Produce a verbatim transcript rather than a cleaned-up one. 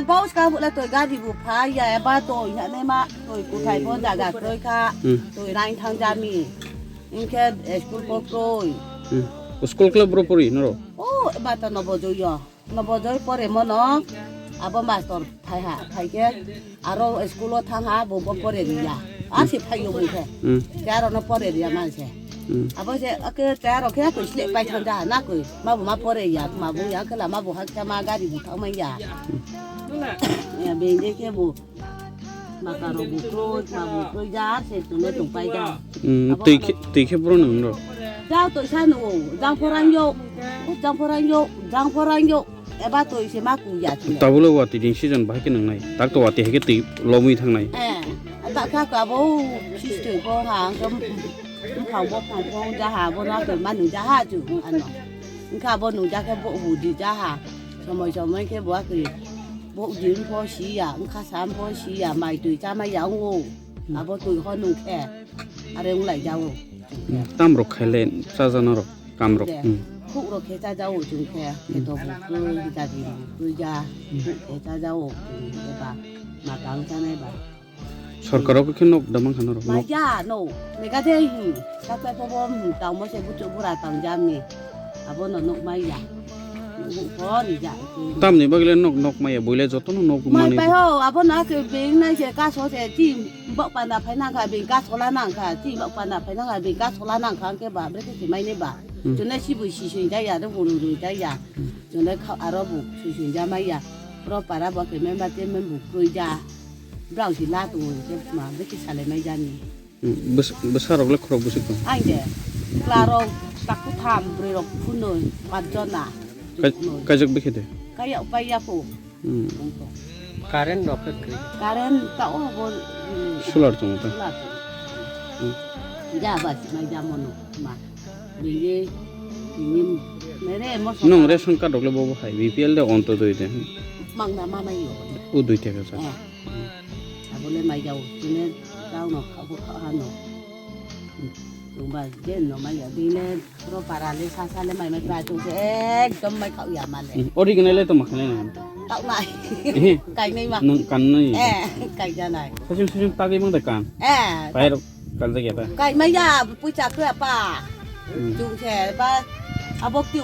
Bau ska bula toi gari bu pha ya, eba toi ya ne ma toi kuthai pho jaga kroi kha. Hmm. Toi rain thang jami. Inke school pho kroi. Hmm. School kle bro pori noro? Oh, eba to no bojoi yo. No bojoi pore mono. Abo master phai ha, phai ke. Aro school o thang ha, bo bo pore ri ya. A si phai yo bu khe. Hmm. Te aro no pore ri ya man se. Hmm. Abo se ake te aro khe ko sile pai thang ja na ko. Ma bu ma pore ya, ma bu ya ke la ma bu ha khe ma gari bu thang ma ya. Hmm. Ya bende ke bu. Maka rok bukroi, ma bukroi ja, se tune tong pai ja. Hmm, abo twi khe, twi khe bro nung ro. Ja to sa no, jang phorang yo, jang phorang yo, jang phorang yo. Eba to se ma ku ya tune. Tabulo wati din season bahai khe nung nai. Tak to wati hai khe twi lomwi thang nai. Eh, ta kha ka bo system ko ha, kam, kam khau bo phang phang ja ha, bo na ko ma nu ja ha ju, ano. Kha bo nu ja khe bo bu di ja ha. Somoi somoi khe bo a kri. Bo din pho si ya, wngkha sam pho si ya, mai twi cha mai ya wngo. Hmm. Abo twi ho nung khe, are wng lai ja o. Hmm, tam rok khai le cha jana rok, kam rok. De, hmm. Khuk rok khe cha ja o chung khe, hmm, khe to bu twi, ja di bu twi ja, hmm, khuk khe cha ja o chung khe ba, ma tang cha nai ba. Sorkar rok khe nok da mang kha norok, nok. Mai ja no, mega de hi, ta ta pho bo, hmm, tang mo se bu chu bu ra tang ja mi. Abo no nok mai ya. Bu pho ni ja. Tamni bagwi le nok, nok maya, buile jotono nok mai manwi. Pai ho, abo na ke beng nai se kaso se ti bok panda phai nang kha, beng kaso la nang kha, ti bok panda phai nang kha, beng kaso la nang kha, ke ba, bre ke si mai ne ba. Hmm. Chune si bu si sui ja ya, ro bu ru ru ja ya. Hmm. Chune kha, aro bu si sui ja mai ya. Pro para bo ke member te mem bu kroi ja. Brao si la tu ke ma, bre ke sa le mai ja ni. Hmm, bwsa-, bwsarok le khorok bwswk tong? Ang de, chwlarok takhuk tham, bwrwirok phunwi, pach jona. Kai-, kaijak bikhe de? Kaya upai ya pho. Hmm. Current no phe kri. Current ta o bo, hmm. Solar tong ta? Solar tong. Hmm. Ja ba si mai ja mono ma. Bini, bini, mere mo. Nong ration card rok le bo bo hai, B P L de Ontodoi de? Mang na ma mai yo. O dui taka sa. Eh. Abo le mai jao, tine jao no khabo kha hano. Tungba je no mai ya, bine pro para le sa sa le mai mai pra chung se ekdom mai khao ya ma le. Hmm, original le to ma khale na. Tao nai. Eh. Kai nai ma. Nang kan nai. Eh, kai ja nai. Sachim sachim tagi mang da kan. Eh. Pai ro kan ja ya ta. Kai mai ya, pucha khe apa. Hmm. Chung se ba abok ti